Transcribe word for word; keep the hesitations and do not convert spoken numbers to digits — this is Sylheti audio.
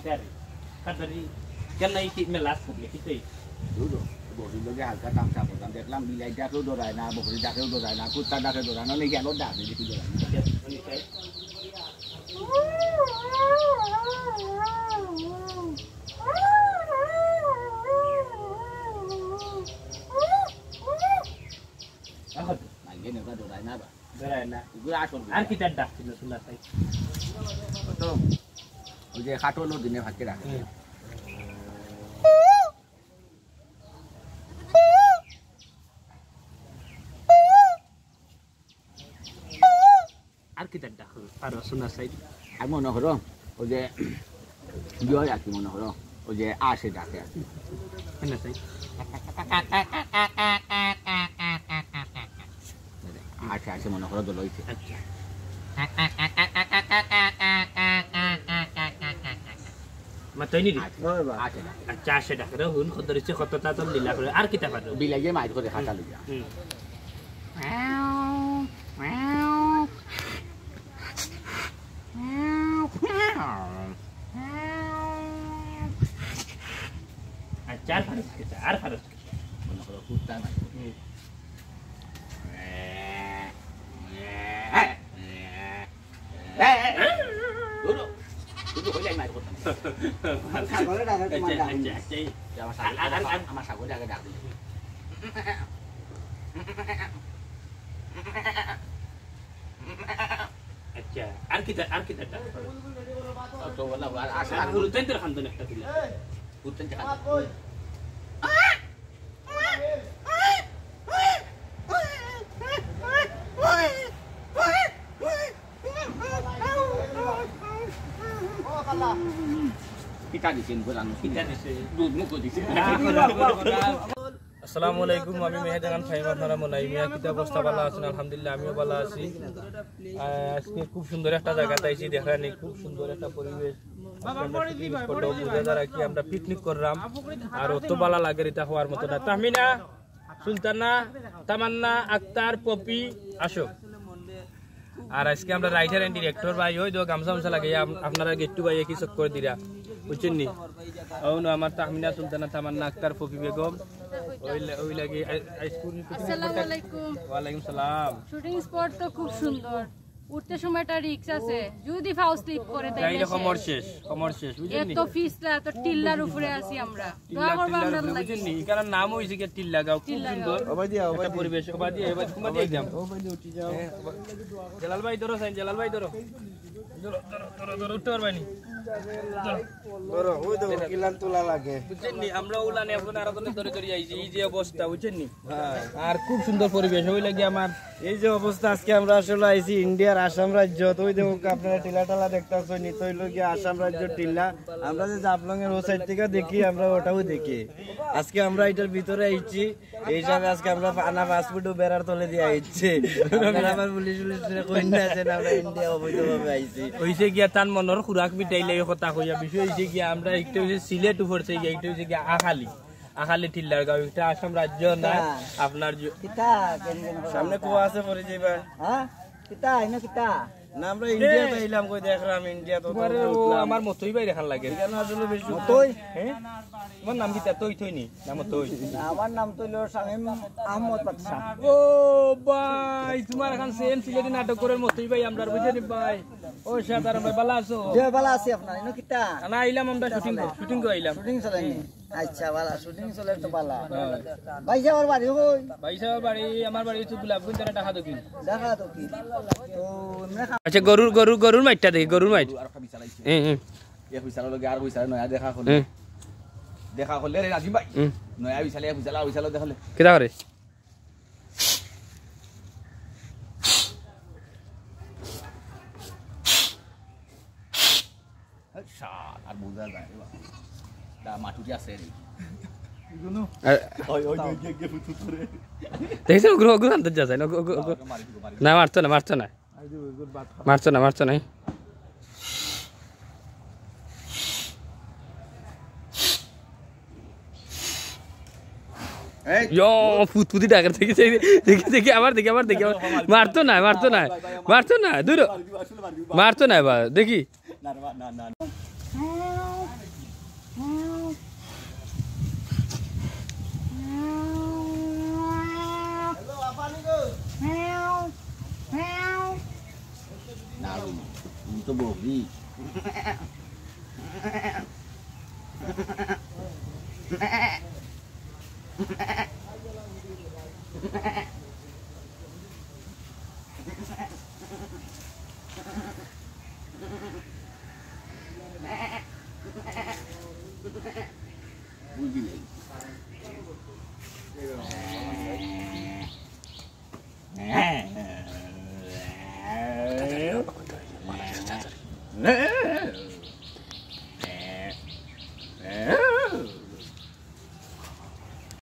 স্যার, কাটারি, কেন এই কি মেলা আসছে? কি তুই? বুঝো, বকরির লগে হালকা তামশা করলাম। দেখলাম, বিলাই ডাকেও ডরায় না, বকরি ডাকেও ডরায় না, কুত্তা ডাকেও ডরায় না, অইলে গেল ডাক, দেখি ডরায় না। এখন মাইকে নেতা ডরায় না বা? ডরায় না। এগুলো আসল আর কি তার ডাক ছিল, শোনা তাই? তো, ওই যে খাটলো দিনে ভাতকে রাখে। হুম। আর কি তার ডাক হলো? আর রসুন আর সাইড। আর মনে করো, ওই যে, ইয়ে হয় আর কি মনে করো, ওই যে আসে ডাকে আর কি। না সাইড। আসে, আসে মনে করো দল হইছে। আচ্ছা। মা তৈনি রে? আসে ডাকে। আচ্ছা, আসে ডাকে। হুন, কত দিছে, কত তা তো লীলা করে। আর কিতা পারো? বিলাইয়ে মাইর করে খাতা লইয়া। হুম। আচ্ছা, আর ফারুক কিতা? আর ফারুক কিতা? মনে করো কুত্তা নাই। হুম। আমার ছাগলের ডাকে তোমার ডাক। আচ্ছা, আচ্ছা। আমার ছাগল, আর, আর, আর, আমার ছাগল আগে ডাক দিল। আচ্ছা, আর কিতা, আর কিতা ডাক? তো বললাম, আর, আর, আর গুরুত্ব দিলে খান তো একটা দিলে। গুরুত্ব দিলে খান। কিতা দিছেন, বলেন। কিতা দিছে? দুধ মুখ দিছে। আসসালামু আলাইকুম, আমি মেহেদি খান ফাহিম, আপনারা মনাই মিয়া, কিতা অবস্থা, ভালা আছইন? আলহামদুলিল্লাহ, আমিও ভালা আছি। আহ, আজকে খুব সুন্দর একটা জাগাত আইছি, দেখরানি খুব সুন্দর একটা পরিবেশ। আজকে আমরা picnic spot-ও বুঝা যার কি আমরা picnic কররাম, আর অত ভালা লাগের ইটা কওয়ার মতো না। তাহমিনা, সুলতানা, তামান্না, আক্তার, পপি, আসো। আর আজকে আমরা writer and director ভাই, ওই তো গামছা গামছা লাগাইয়া আম-, আপনারা গেট্টু ভাইয়ে কি চক্কর দিরা, বুঝছইন নি? অউ নু আমার তাহমিনা সুলতানা, তামান্না আক্তার, পপি বেগম, ওই লা-, ওই লাগি আই-, আইসকুল। আসসালামু আলাইকুম। ওয়ালাইকুম সালাম। শুটিং স্পট তো খুব সুন্দর, উঠতে সময় একটা রিস্ক আছে, যদি পাও স্লিপ করে তাইলে যাইলে শেষ। কমর শেষ, কমর শেষ, বুঝছইন নি? এত পিছলা, এত টিল্লার উপরে আছি আমরা। দোয়া টিল্লা, করবা টিল্লার আমরা উপরে, লাগি। বুঝছইন নি? এখানর নাম অইছে কি টিল্লা গাঁও, খুব টিল্লা গাঁও। সুন্দর ও ভাই দিয়া, ও ভাই একটা দিয়া। পরিবেশ। ও ভাই দিয়া, ও ভাই, কুমার দিয়া একদম। ও ভাই দিয়া, উঠি যাও। হ্যাঁ, জালাল ভাই ধরো, সাইন, জালাল ভাই ধরো। ধরো, ধরো, ধরো, ধরো, উঠতে পারবা নি? ধরো, ওই দেখো, কিলান তোলা লাগে। বুঝছইন নি? আমরা উলানে এখন আরো ধরে ধরে আইছি, এই যে অবস্থা, বুঝছইন নি? হ্যাঁ। আর খুব সুন্দর পরিবেশ, ওই লাগি আমার এই যে অবস্থা, আজকে আমরা আসলে আইছি ইন্ডিয়ার আসাম রাজ্য। তো ওই দেখো, আপনারা টিলা টালা দেখতাছইন নি, তো অইলো গিয়া আসাম রাজ্য টিলা। আমরা যে জাফলং এর ও সাইড থেকে দেখি, আমরা ওটাও দেখি। আজকে আমরা এটার ভিতরে আইছি, এই সাথে আজকে আমরা আনা পাসপোর্টও বেড়ার তলে দিয়া আইছি। আপনারা আবার পুলিশ পুলিশ ধরে কইন না যে আমরা ইন্ডিয়া অবৈধভাবে আইছি। অইছে গিয়া তান মনর খুরাক মিটাইলে এই কথা কইয়া, বিষয় অইছে গিয়া আমরা একটা অইছে সিলেট উপর থেকে, একটা অইছে গিয়া আখালি। আখালি টিল্লার গাঁও, এটা আসাম রাজ্য না, কিতা? আপনার জ-, কিতা? কেন কেন করে সামনে মাথা? কুয়া আছে, পড়ে যাইবা। হ্যাঁ? কিতা? ইনো কিতা? না, আমরা ইন্ডিয়াত আইলাম, কই দেখরাম ইন্ডিয়া তো তোমার তো ও উঠলাম। আমার মতই ভাই দেখান লাগে। এখানে আসলে বেশি মতই? হ্যাঁ? তোমার নাম কিতা? তৈ থই নি? না, মতই। আমার নাম তো অইলো শামীম আহমদ বাদশা। ও ভাই, তোমার এখন সেম সিলেটি নাটক করার মতই ভাই, আমরা বুঝে নি ভাই। ও সাধারণ ভাই, ভালা আছো? জি, ভালা আছি। আপনার ইনো কিতা? না, আইলাম আমরা কিতা শুটিং, চলে? শুটিং করে আইলাম। শুটিং চলে নি? আচ্ছা, ভালা, শুটিং চলে তো ভালা। হ্যাঁ। ভাই সাহেবর বাড়ি কই? ভাই সাহেবর বাড়ি, আমার বাড়ি হচ্ছে গোলাপগঞ্জ, থানা ঢাকা দক্ষিণ। ঢাকা দক্ষিণ। তো এমনে খা- আচ্ছা, গরুর, গরুর, গরুর মাইটটা দেখি, গরুর মাইট। আর খাবি চালাইছে। হুম, হুম। এক বিশাল লগে আর বিশাল নয়া দেখা করলে। হুম। দেখা করলে রে রাজীব ভাই। হুম। নয়া বিশালে এক বিশাল, আর বিশাল দেখালে। কিতা করে? শালা, আর বোঝা যায় রে বাবা। দা মাটুরি আছে রে। এগুলো? আর ওই, ওই, ওই, গিয়ে, গিয়ে ফুটফুট করে। দেখছো, ওগুলো, ওগুলো আনতে যা যায় না, ওগু-, ওগু-, ওগু-, না, ওটা মারি দিব, মারি দিব। না, মারতো না, মারতো না। মারি দিব, ওগুলো বাদ খা। মারতো না, মারতো না। এই। ইয়ো, ফুতফুতি ডাকের দেখি, দেখি, দেখি, দেখি, আবার দেখি, আবার দেখি, আবার। মারতো না, মারতো না, মারতো না, দূর। মারতো না, বা, দেখি। না, না, না, না। দারুণ। তুমি তো বকরি।